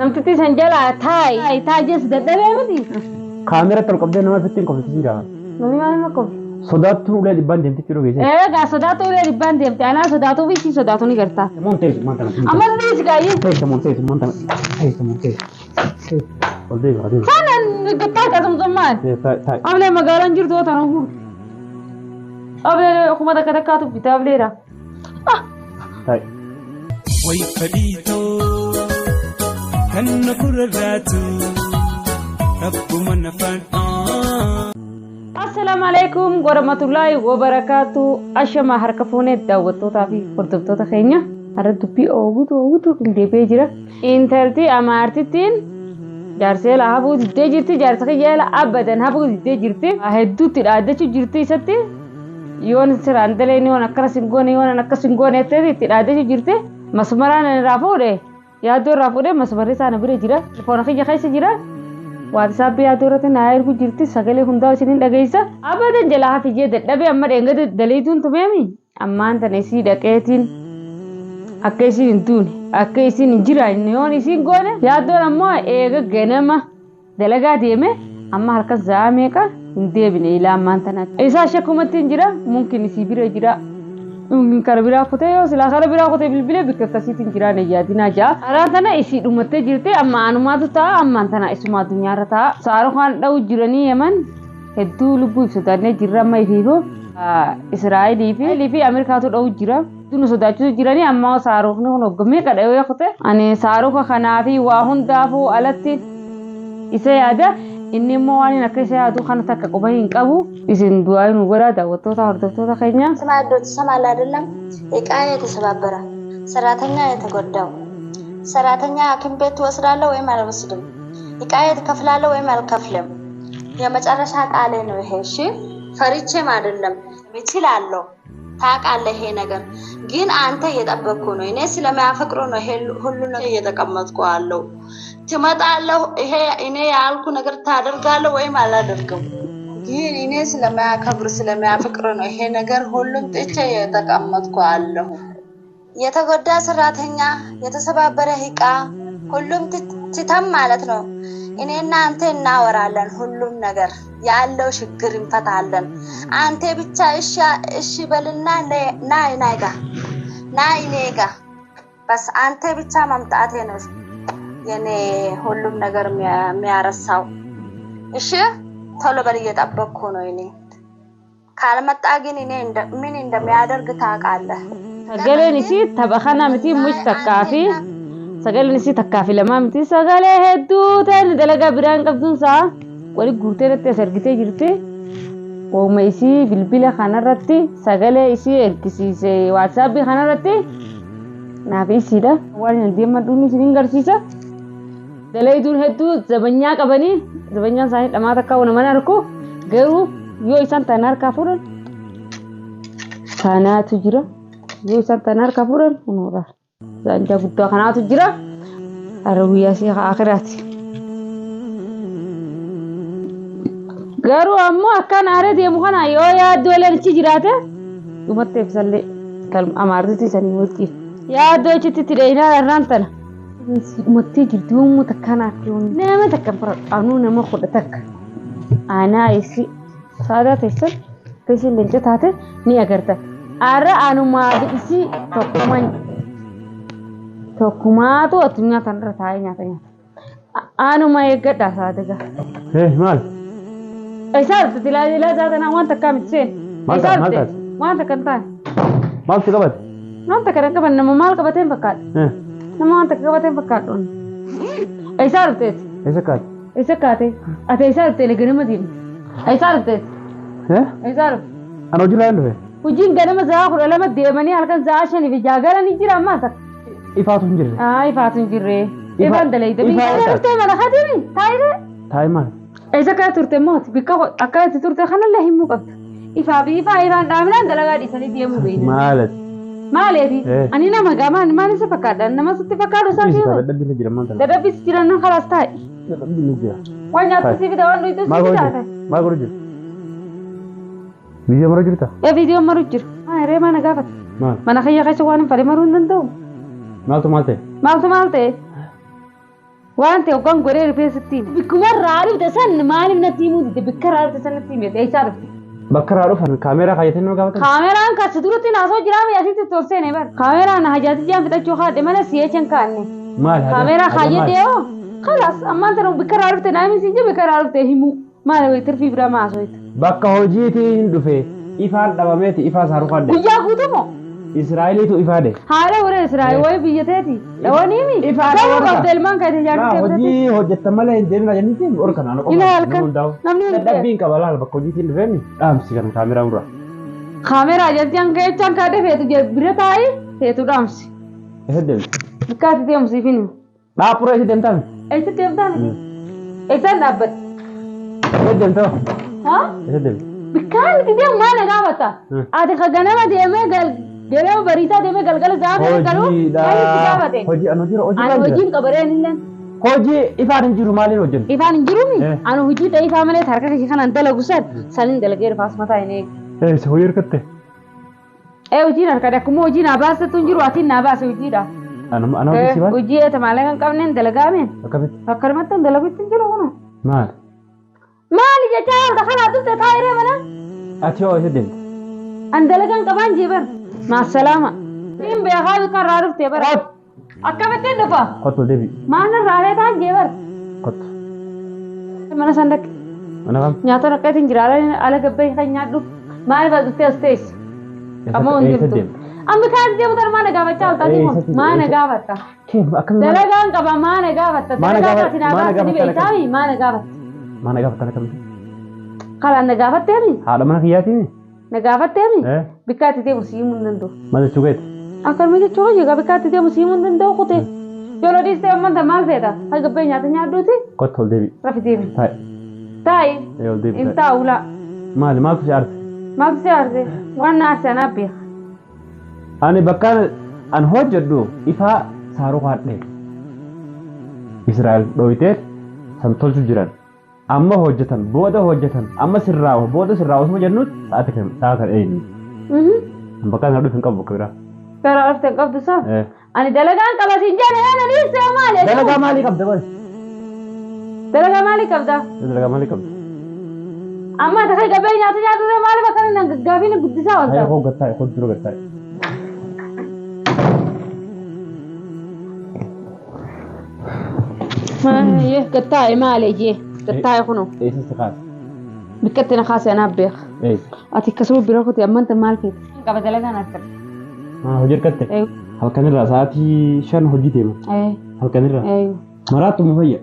Namtitti san jalaa taa'i taa'i jees dadhabee miti. Kaameeratti ol qabdee nama ofitti hin kofisiisa. Namni maal nama kofi? Sodaattuu ulee dhibbaan deemti jechuudha geesse. Egaa sodaattuu ulee dhibbaan deemte anaa sodaatuu fi isii sodaatu ni gartaa. Moon teessu maan tana. Amma dhiisi gaayyee. Teessu moon teessu maan tana. Teessu moon teessu. Ol deebi haa deebi. Kanan gattaa qasumsummaan. Taa'i. Ablee magaalaan jirtu yoo tana huru. Ablee kuma takka takkaatu bitaa ableera. Taa'i. Way fadhiitoo kan na kurarraatu rabbuma na faana. Assalaamu alaikum warahmatullaahi wabarakaatu. Ashamaa harka fuunee daawwattootaa fi hordoftoota keenya. Har'a dubbii oogutu oogutu qindeebee jira. Intalti amaartittiin jaarseela hafuu diddee jirti. Jaarsa kiyyaela abadan hafuu diddee jirti. Hedduutti dhaaddachuu jirti isatti. Yoon siraan daleen yoon akkanas hin goone yoon akkas hin goone jetteeti itti dhaaddachuu jirti. Masmaraan irraa fuudhe yaaddoo irraa fuudhe masmarri isaa na bira jira. Telefoona kiyya keessa jira. Waatisaappi yaaddoo irratti naa ergu jirti. Sagalee hundaa isiniin dhageessa. Abadan jalaa hafi jee dadhabee amma dheengada daleeytuun tumeemi. Ammaan tana isii dhaqeetiin akka isiin hin duune akka isiin hin jiraanne yoon isiin goone yaaddoon ammoo eega ganama dalagaa deeme amma halkan sa'aa meeqa hin deebine ilaa ammaan tanaatti. Isaa shakkumatti hin jira mumkin isii bira jira. Mumkin kara biraa kutee yoo silaa kara biraa kutee bilbilee bikka akkasiitiin jiraan hin yaadinaa ja'a. Karaan tana isii dhumattee jirti amma anumaatu ta'a ammaan tana isuma addunyaarra ta'a. Saarukaan dha'u jiranii Yaman hedduu lubbuu if sodaannee jirra amma ifiifuu Israa'elii fi Ameerikaatu dha'u jira. Hedduu nu sodaachisu jiranii amma saarukni kun hogga meeqa dha'ee kute. Ani saaruka kanaa fi waa hundaafuu alatti isa yaada. Inni immoo waan inni akka isa yaadu kana takka quba hin qabu. Isin du'aa nu godhaa daawwattoota hordoftoota keenya. ስማዶ ትሰማለህ አይደለም? እቃ የተሰባበረ ሰራተኛ የተጎዳው ሰራተኛ ሐኪም ቤት ትወስዳለህ ወይም አልወስድም፣ እቃ ትከፍላለህ ወይም አልከፍልም። የመጨረሻ ቃሌ ነው ይሄ። እሺ፣ ፈሪቼም አይደለም እችላለሁ። ታውቃለህ፣ ይሄ ነገር ግን አንተ እየጠበቅኩ ነው። እኔ ስለሚያፈቅሩ ነው ይሄ ሁሉ ነገር እየተቀመጥኩ አለው። ትመጣለህ፣ ይሄ እኔ ያልኩ ነገር ታደርጋለህ ወይም አላደርግም። ግን እኔ ስለማያከብር ስለሚያፈቅር ነው ይሄ ነገር ሁሉም ጥቼ የተቀመጥኩ አለሁ። የተጎዳ ሰራተኛ፣ የተሰባበረ እቃ ሁሉም ትተም ማለት ነው። እኔና አንተ እናወራለን፣ ሁሉም ነገር ያለው ችግር እንፈታለን። አንተ ብቻ እሺ እሺ በልና ና እኔ ጋ ና እኔ ጋ በስ አንተ ብቻ መምጣቴ ነው የኔ ሁሉም ነገር የሚያረሳው። እሺ ቶሎ በል እየጠበቅኩ ነው። እኔ ካልመጣ ግን እኔ ምን እንደሚያደርግ ታውቃለህ። Sagaleen isii tapha kana miti much takkaa fi sagaleen isii takkaa fi lamaa miti sagalee hedduu ta'an dalagaa biraan qabduun isaa wali guurtee irratti as ergitee jirti. Ooma isii bilbila kanarratti sagalee isii ergisiise waatsaappii kanarratti naaf isiidha. Waan hin deemadhuun isiniin garsiisa. Dalayiduun hedduu zabanyaa qabanii zabanyaan isaanii dhamaa takka nama arku garuu yoo isaan tan harkaa fuudhan kanaatu jira. Yoo isaan tan harkaa fuudhan kunuudha. Zaanjaa guddaa kanaatu jira. Har'a guyyaa isii akiraati. Garuu ammoo akkaan aaree deemu kana yoo yaaddoo achi jiraate dhumatti ibsallee kan amaartitti sanii wajjin. Yaaddoo achitti itti dheeyinaa irraan tana. Dhumattee jirti yommuu takkaan aartee nama takka hin fudhadhu anuu nama kudha takka. Anaa isii saadaa teessan akka isiin leenca taate ni agarta. Har'a anumaa fi isii tokkumaatu addunyaa kanarra taa'ee nyaata nyaata. Anuma eeggadha saadagaa. Maal? Isaa dhufte tilaa zaata waan takkaa miti seen. Maal Isaa taate? Maal dhufte taate? waan takka hin taane. Maal si qabate? Waan takka hin qaban nama maal qabateen fakkaadha. Nama waan takka qabateen fakkaadhu. Isaa dhufteeti. Eessa kaate? Isa kaate. Ati isaa dhufte ganama deemte. Isaa dhufteeti. Isaa dhufte. Ana hojii laa hin dhufe? Hojiin ganama sa'a 12 deemanii halkan sa'a 5 fi 6 galanii jira ammaa takka. Ifaatu hin jirre. Ifaatu hin jirre. Ifaan dalayte. Ifaa Biyya eessa? dhuftee mana katiini taa'ee. Taa'i maal? Eessa akka turte mooti bikka akka itti turte kanallee himuu qabdu. Ifaa fi ifaa ifaan dhaaminaan dalagaa dhiisanii deemuu beeyna. Maal? Maaleefi ani nama gamaan maal isa fakkaadha nama sitti fakkaatu isaa Dhiisi fi dadhabbiin ni jira maal tana? dadhabbis jiran nan kalaas taa'e. Dadhabbiin ni jira. Waan nyaattu si fida waan dhuytu si Maal godhu fida. jirta? Maal godhu jirta? Biyya mara jirta? Viidiyoon maru jira. Maal mana gaafata? Maal? Mana kiyya keessa waan hin fedhe maruu hin danda'u. Maaltu maal ta'e? Maaltu maal ta'e? Waan ta'e hoggaan godhee rifeensatti hime. Bikkuma irraa dhufte san maaliif natti himuu didde? Bikka irraa dhufte san natti hime. Eessaa dhufte? Bakka irraa dhufan kaameeraa kaayyatanii nama gaafatan. Kaameraan kan si duratti naasoo jiraa mi asitti tolseene bar. Kaameraan hajaati jaan fixachuu haadhe malee si eechan kaanne. Maal haja? Kaameraa Haja kaayyadhe maal? hoo. Kalaas ammaan tana bikka irraa dhufte naa himi siin jee bikka irraa dhufte himuu. Maali wayi tirfii biraa maa haasofta? Bakka hojiitiin dhufe ifaan dhabameeti ifaa saaruu kaadhe. Guyyaa guutuu moo? Israa'eliitu ifaa dhe. Haala warra Israa'el wayi biyya teeti. Dhawaniimi. Ifaa Gama dhawanii qabda ilmaan kan itti Laa ijaartee biratti. hojii hojjetta malee hin deemna jenniti ol kana ana qofa. Ila halkan Nama hundaa'u. namni hin Dadhabbii hin qaba laal bakka hojiitiin dhufeen dhaamsi kan kaameeraa mura. Kaameraa jetti hanga jechaan kaadhe feetu bira taa'i feetu dhaamsi. Eessa deemte? Bikka ati deemu siif hin himu. Dhaapura eessa deemtaan? Eessatti deemtaa miti? Eessaan dhaabbatte? Eessa deemta? Haa? Eessa deemte? Bikka ati deemu maal na gaafata? Ati ka ganama deemee ganama bariisaa deemee galgala sa'a kana galu maal itti gaafate? Hojii ani hojii hojii Ani maal jira? hojiin qabareen illeen. Hojii ifaan hin jiru maaliin hojjennu? Ifaan hin jiruumi? Eh. Ani hojii ta'e ifaa malee harka kiyya kanaan dalagu san saniin dalagee rifaas mataa hin eegu. Eessa hojii harkatte? Ee hojiin harkadhe akkuma hojii naa baasetu hin jiru atiin naa baase hojiidha. Ana ana hojii si baase? Hojii eeta maallaqa hin qabneen dalagaameen. Akkamitti? Akkanumatti hin dalagutti hin jiru kun. Maal? Maali jechaa oolta kanaa dhufte taa'iree mana? Ati hoo eessa deemte? An dalagaan qabaan jee bar. Maasalaama. Siin beekaa bikka irraa dhufte bara. Akkamittiin dhufa? Kottu ol deebi'i. Maal irraa feetaan jee bar. Kottu. Mana san dhaqe. Mana kam? Nyaata dhaqeetiin jira ala gabbee kan nyaadhu. Maal irraa dhuftee as teessi? Ammoo hin Eessa jirtu. deemte? Amma kaan deemu tan maana gaafachaa oolta ati kun? Maana gaafatta? Kee akkamitti Dalagaan qaba maana gaafatta? Maana Dalagaa gaafa- ati naa maana baasti ni gaafatta beektaami maana gaafatta? maana gaafattan akkamitti? Kalaan na gaafatteemi? Haadha mana kiyyaatiin? Na gaafatteemi? Eh? Bikka ati deemu si himuu hin danda'u. Maal jechuu keeti? Akkanuma jechuu hojii egaa bikka ati deemu si himuu hin danda'u kutee. Yeroo dhiistee ammanta maal feeta? Haga gabbee nyaata nyaadhuuti Kottu ol deebi'i. rafi deemi. Taa'i. Taa'i. Ee ol deebi'i. Hin Taa'i. taa'u laa. Maali maaltu si aarse? Maaltu si aarse? Waan na aarse anaa beeka. Ani bakka an hojjedhu ifaa saaruu kaadhe. Israa'el dhooytee san tolchu jiran. Amma hojjetan booda hojjetan amma sirraawa booda sirraawa osuma jennutti sa'aati kan sa'a kan eenyu. An bakka ana dhufe hin qabu bakka biraa. Gara dhufte hin qabdu saa. Eh. Ani dalagaan qaba siin jedhe ana dhiistee maali? Dalagaa maalii qabda bari? Dalagaa maalii qabda? Dalagaa maalii qabda? Amma ati kan gabbee nyaata nyaatu maaliif akkana na gaggaafiin guddisaa Hayya oolta? koo gattaa'e koo dura gattaa'e. Maayee gattaa'e maali jee gattaa'e kunoo Eessa si kaase? bikka itti na kaase anaaf beeka. Eessa? Ati akkasuma bira kuti ammanta maal feete? Qaba dalagaan harkadhe. Maa hojii harkatte? Halkanirraa sa'aatii 5 hojii deema. Halkanirraa. Maraattu ma fayya?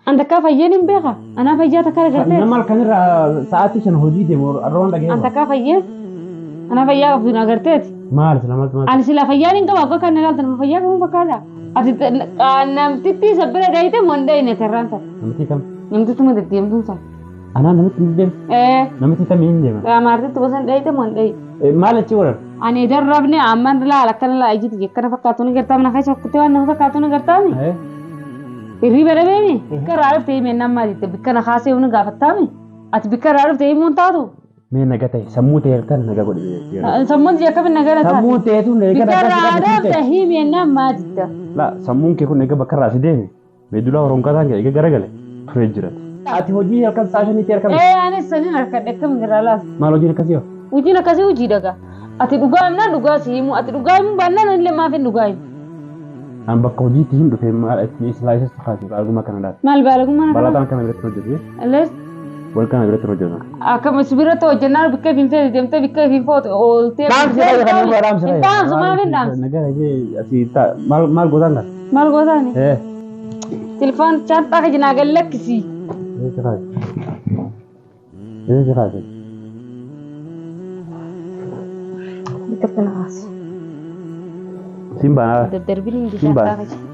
An takkaa fayyeen hin beeka. Anaa fayyaa takka agartee. Nama halkanirraa sa'aatii 5 hojii deemu arroon An dhaga'eema. takkaa fayyeen. Anaa fayyaa qabdu na agarteeti. Maal sila maaltu maal? Ani sila fayyaan hin qabu akka kan ilaaltan nama fayyaa qabu fakkaata. Ati namtitti isa bira dhayite moo hin dhayine terraan sana? Namitti kam? Namtitti ma deddeemtuun sana? Anaa namitti hin deemu. Ee Namitti tamii hin deema. Amaartitti gosa hin dhayite moo hin dhayine? Maal achi godhan? Ani darrabne amman laala akkana laa ijiti akkana fakkaatu ni gartaa mana keessa kuttee waan nama fakkaatu ni gartaami. Hirriba dhabeemi. Bikka irraa dhufte himeen nama jette bikka na kaasee ni gaafattaami. Ati bikka irraa dhufte himuun taatu. Mee naga ta'e sammuu ta'e kan naga godhe. Sammuun si akkamiin naga taate. Sammuu ta'etu eega Bikka nagaa irraa si dhufte qabde. himeen nama jette. La sammuun kee kun eega bakka irraa si deeme. Mee dura horonkataan kee eega garagale turee jira. Ati hojii halkan sa'a shaniitti halkan. Ee anis saniin harkadhe akkamiin irraa laata? Maal hojiin akkasii hoo? Hojiin akkasii hojii dhagaa. Ati dhugaa himnaan dhugaa si himu. Ati dhugaa himuu baannaan illee maaf hin dhugaa himu? An bakka hojiitti hin dhufe maal itti islaa isa kaase baalagummaa kana laata? Maal baalagummaa kana? Balaataan kana biratti hojjetu. Illees Wal kana biratti hojjetu. akkam si biratti hojjennaan bikka hin feete deemtee bikka hin foote ooltee. Dhaamsi fayyada kan nama dhaamsi Hin dhaamsu maaf hin dhaamsu? Nagara jee asii maal maal gootaan kana? Maal gootaani? Eh. Tilfoon chaanxaa kajinaa gad lakkisii. Eessa kaase? Eessa kaase? Biqiltuu na kaase. Siin baanaa. Daddarbin hin Siin baana. chaanxaa kaji.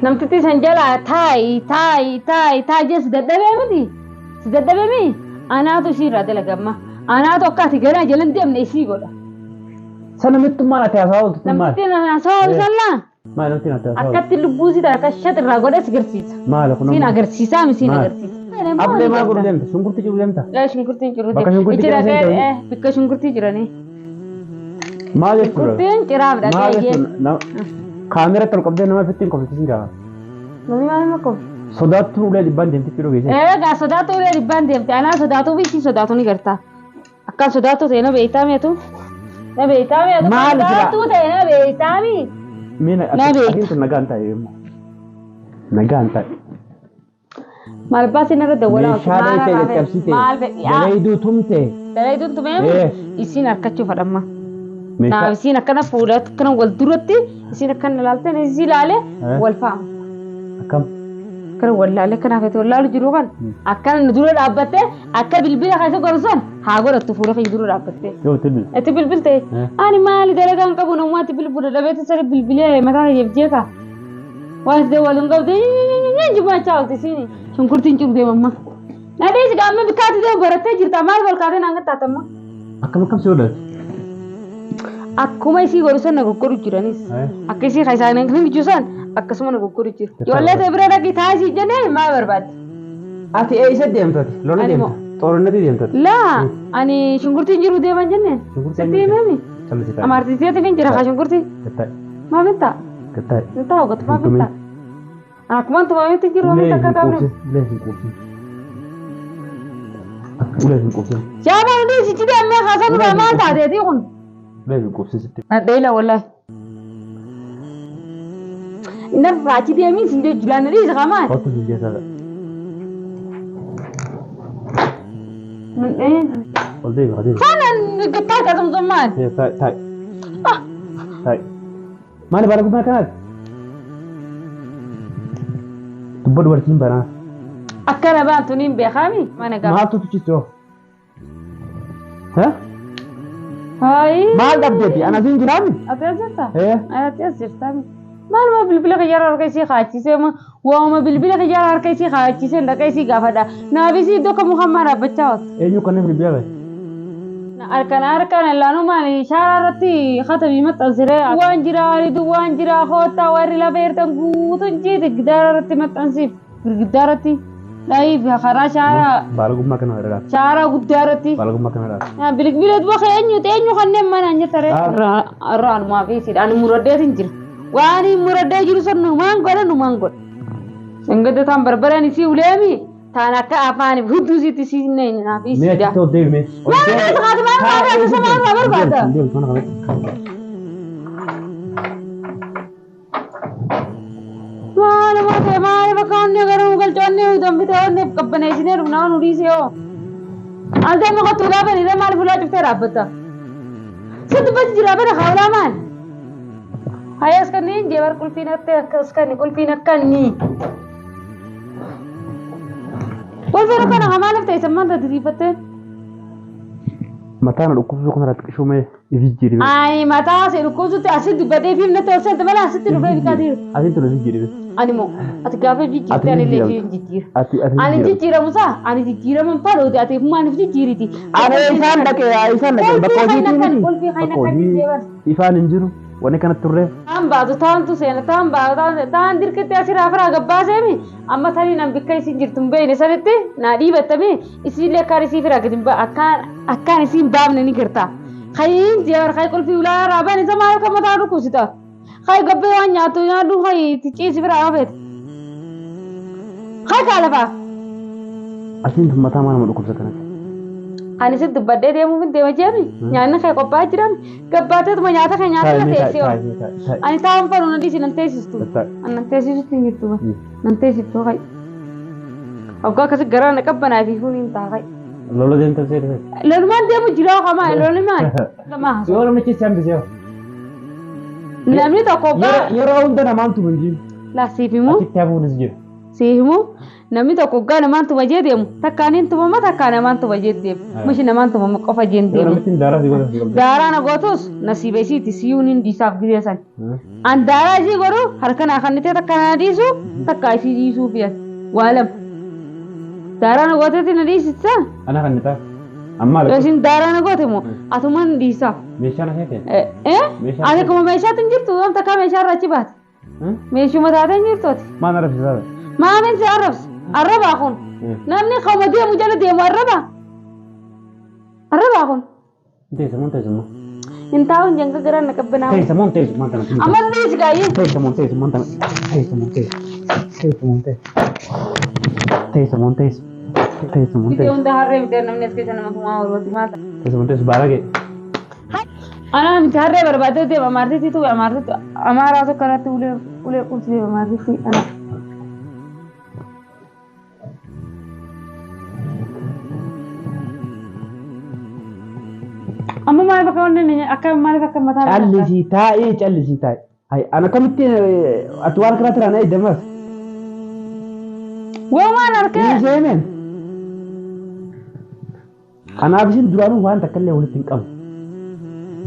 Namtitti san jalaa taayi taayi taayi taayi jee si dadhabee miti. Si dadhabee mi? Anaatu ishii irraa dalagamma. Anaatu akka ati ganaa jala hin deemne ishii godha. Sana mittummaan ati haasawaa ooltu tun maali? Namtitti na haasawaa oolu sallaa? Maali namtitti ati haasawaa ooltu? Akkatti lubbuu sii ta'a akka shat irraa godhee si garsiisa. Maali kun Siin ammoo? agarsiisaa mi siin Maali? agarsiisa. Ablee maal godhu deemta? Shunkurtii jiru deemta? Ee shunkurtii jiru Bakka shunkurtii Ichi jiran dhaqee seen bakka shunkurtii jiranii. Maal jechuudha? Shunkurtiin ciraaf Maal dhaqee jee. jechuudha? Kaamera tol qabdee nama ofitti hin kofalchiisin gaafa. Namni maal nama kofu? Sodaattuu ulee dhibbaan deemti jedhu geesse. Egaa sodaattuu ulee dhibbaan deemte. Anaa sodaatuu fi isii sodaatu ni garta. Akkaan sodaattuu ta'e na beektaa mi'atu? Na beektaa mi'atu? Maal jira? Sodaattuu ta'e na beektaa mi? Mee Na beekta. atiin tun nagaan taa'e immoo. Nagaan taa'e. Maal baasii narra dawwalaa ooltu? Meeshaalee Maal kee irraa fedhe? caccabsite. Maal fedhi? Dalayduu tumte. Dalayduun tumeemi Eh. isiin harkachuu fadhamma. Meeshaa Naaf isiin akkana fuula akkana wal duratti isiin akkana ilaalteen isii ilaale Eh. wal faama. akkam? Akkana wal laalee akkana feete wal laalu jiru kan akkana nu dura dhaabbattee akka bilbila keessa godhu san haa godhattu fuula kee dura dhaabbattee. Yoo tilbi. Itti bilbilte Eh. ani maali dalagaan qabu namummaatti bilbila dhabeetti sadi bilbilee mataa kiyyaaf jeeqa. Waan itti waliin qabdu jimaachaa oolti isiin shunkurtiin ciru deemamma. Nadhees gaamma bikkaatti deemu barattee jirta maal wal kaatee naan gattaatamma. Akkam akkam si godhate? Akkuma isii godhu san na goggodhu jiranis. Eh. Akka isii kan isaan hin san akkasuma na goggodhu jiru. Ijoollee ta'e bira dhaqi taasii jennee maal barbaadde? Ati eessa deemtati? Lola Ani deemta? Xoorinati deemtati? Laa ani shunkurtiin jiru deeman jenneen. Shunkurtiin Sitti himemi. Callisii taa'e. Amaartiteetiin hin jira kaa shunkurtii. Gattaa'e. Maaf hin ta'a? Gattaa'e. Hin taa'u gatu maaf hin Hin ta'a? Akkuma tumametti jiru Ulee waan hin takka qabne. quubsin. Ulee hin quubsin. Ulee hin quubsin. Shaabaan hundi sichi deemee kaasaa dura maal taateetii kun? Ulee hin quubsin sitti. Nadheela wallahi. Narraa achi deemiin sin jechuudha nadhii isa kamaan. Kottu si jeessa. Ol deemi haa deemi. Kanan gattaa qasumsummaan. Taa'e taa'e. Taa'e. Maali baala gubbaa kanaati? Dubba dubartiin banaa. Akkana baantu niin beekami mana gaafa. Maaltu tuchistoo? Ha? Hayi. Maal dhabdeeti? Ana siin jiraami? Ati as jirta? Eh. Ati as jirta? Maaluma bilbila xiyyaara harka isii kaachisee waamuma bilbila xiyyaara harka isii kaachisee dhaqa isii gaafadha. Naaf isii iddoo kamuu hammaa dhaabbachaa ooltu. Eenyu kanneen bilbila bahe? Harkaan harkaan ilaalumaan shaaraa irratti katabee maxxansiree waan jira ariitu waan jira hoottaa warri lafa eertan guutuun jiite gidaara irratti maxxansiif girgiddaa irratti dhahiif karaa shaaraa Baala gummaa kana irraa. shaaraa guddaa irratti. Baala gummaa kana irraa. Bilbila duba eenyuti eenyu kanneen manaan jettare. Irraa anumaa fi siidhaan muraddeetiin jira. Waan hin muraddee jiru sun numaan godha numaan godha. Singada taan barbareen isii uleemi taan akka afaan hudduu isiitti isii naaf Mee isiidha. achitti ol deemi mee. Maal irraa kaatu maal irraa kaatu maal irraa barbaada? Deemi mana kanatti. Maal maal maal bakka onnee garuu galcha onnee dambitee onnee qabbaneessinee dhufnaa nu dhiisee hoo. Alta muka tulaa bani maal fulaa cuftee dhaabbata. Sitti basi jira bana haulaa maal? Hayas kanneen jeebar qulfiin akka akkas kan qulfiin akka ni. Qulfiin akka nama maaliif ta'e sammaan taate diriirfattee? Mataan dhukkubsuu kanarratti qishumee ifi jijjiirime. Ani mataa si dhukkubsutti asitti dubbadhee fi natti ol seente malee asitti dhufee bikaatiiru. Asitti nuti jijjiirime. Ani moo ati gaafa jijjiirte ani illee fi jijjiira. Ati ati Ani jijjiiramu isaa ani jijjiiraman fadhooti ati maaliif jijjiiriti? Ani isaan dhaqee isaan dhaqee bakka hojiitii miti. Qulfii kan Bakka akka hojii jijjiiran. ifaan hin jiru wanni kanatti turre. Taan baatu taantu seena taan baatu taan taan dirqitti asirraa firaa gabbaaseemi amma tanii nan bikka isin jirtu hin beekne sanitti naa dhiibattami isinillee akkaan isii firaa gadi akkaan akkaan isin baafne ni garta. Kayin jeewar kayi qulfii ulaa irraa bani isa maal akka mataa dhukkubsita. Kayi gabbee waan nyaattu nyaadhu kayi itti ciisi firaa hafeet. Kayi kaalafaa. Asiin tun mataa maal nama dhukkubsa kanatti. Ani si dubbadhee deemuuf hin deema jeemi nyaanni kee qophaa'aa jiran gabbaateetuma nyaata kee nyaata na teessee oolu. Ani taa'uun fadhu na dhiisi nan teessistu. Nan teessisutti hin jirtu. Nan teessiftu kayi. Waggaa akkasi garaa na qabbanaa fi fuun hin taa kayi. Lola deemta seete. Lolumaan deemu jiraa kamaa lolumaan. Yoo namni keessa hambisee. Namni tokko waggaa Yeroo hunda namaan tuma hin jiru. laa siif himuu Achitti hafuunis jira. siif himuu namni tokko waggaa namaan tuma jee deemu takkaan hin tumama takkaan namaan tuma jee deemu. Mishi namaan tumama qofa jee hin Yoo deemu. namitti daaraa si godhan si qabda. Daaraa na gootus nasiiba isiiti siyuun hin dhiisaaf gizee san. An daaraa isii godhu harka naa kannitee takka na dhiisu takka isii dhiisuu fiyan. Waa lama. Daaraa na gootetti na dhiisisa. Ana kan ta'a. Amma Yoo isin daaraa na goote moo atumaan dhiisaaf. meeshaan asii Eh ati akkuma meeshaatti hin jirtu waan takka meeshaa irraa achi baate. Meeshuma taatee hin jirtu ati. Maal arrabsiisaa? Maamiin si arrabsa. Arrabaa kun. Namni kama deemu jala deemu arrabaa. Arrabaa kun. Teessamu teessamu. Hin taa'u hin janga garaan na qabbanaa. Teessa moon teessu maanta na. Amma dhiisi gaayee. Teessa moon teessu maanta na. Teessa moon teessu. Teessa moon teessu. Teessa moon teessu. Teessa moon Bitee teessu. hunda harree bitee namni as keessa nama tumaa oolwati maal ta'a. Teessa moon teessu baala ga'e. Anaa miti harree barbaadee deema amaartitti tuqe amaartitti amaaraa tokko irratti ulee ulee qubsi deema amaartitti ana. Amma maaliif akka wanni akka maaliif akka mataa Callisii taa'ee callisii taa'e. Hayi ana kamitti ati waan karaa tiraan ayi damas. Waa waan harkee. Inni seeneen. Kanaaf isin duraanuu waan takka illee walitti hin qabu.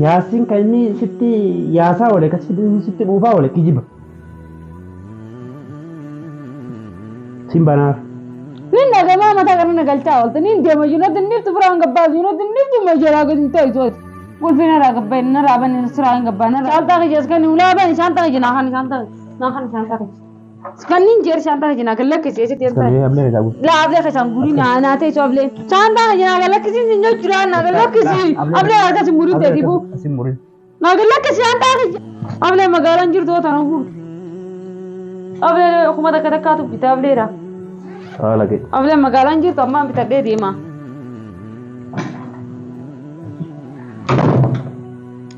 Yaasiin kan inni sitti yaasaa oole kan sitti dhuufaa oole kijiba. Sin banaaf. Nin dhagamaa mataa kana na galchaa oolte nin deema jiru niftu biraan gabbaasu jiru niftu majalaa gadi ta'e sooti. Qulfi narraa gabbaa narraa bani siraa hin gabbaa narraa. Shaantaa kiyya kan ulaa bani shaantaa kiyya naa kan shaantaa naa kan shaantaa kiyya. Kan nin jeer shaantaa kiyya naa kan lakkisee sitti hin ta'e. Samee ablee isaa guutu. Laa ablee keessaan guurii naa naa ta'e soo ablee. Shaantaa kiyya naa kan lakkisii sin jechuu naa kan lakkisii ablee harka sin murii ta'e dibuu. Asin murin. Naa kan lakkisii shaantaa kiyya. Ablee magaalaan jirtu yoo ta'an guutu. Ablee kuma takka takkaatu bitaa ableedha. Haala ga'e. Ablee magaalaan jirtu ammaan bitadhee deema.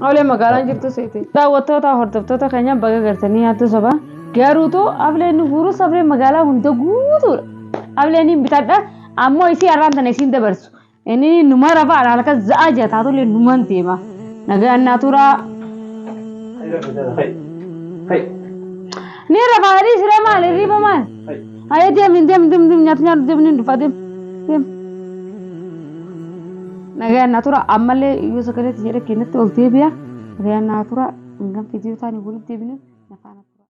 Ablee magaalaan jirtu seete. Daawwattoota hordoftoota keenya baga gartanii nyaattu saba. Garuutu ableen nu guurus ablee magaalaa hunda guutuudha. Ableen hin bitadha ammoo isii har'aan tana isiin dabarsu. Inni numa rafa halkan za'aa jira taatullee numan deema. Nagaan naa turaa. Ni rafa adii siree maal hirriba maal? Ayee deemi deemi deemi deemi nyaata nyaatu deemi ni dhufa deemi deemi. Nagaan naa tura ammallee yoo sagaleetti jedhe keenyatti ol deebi'a. Nagaan naa tura hangam fiidiyoo taanii walitti deebinu nafaana tura.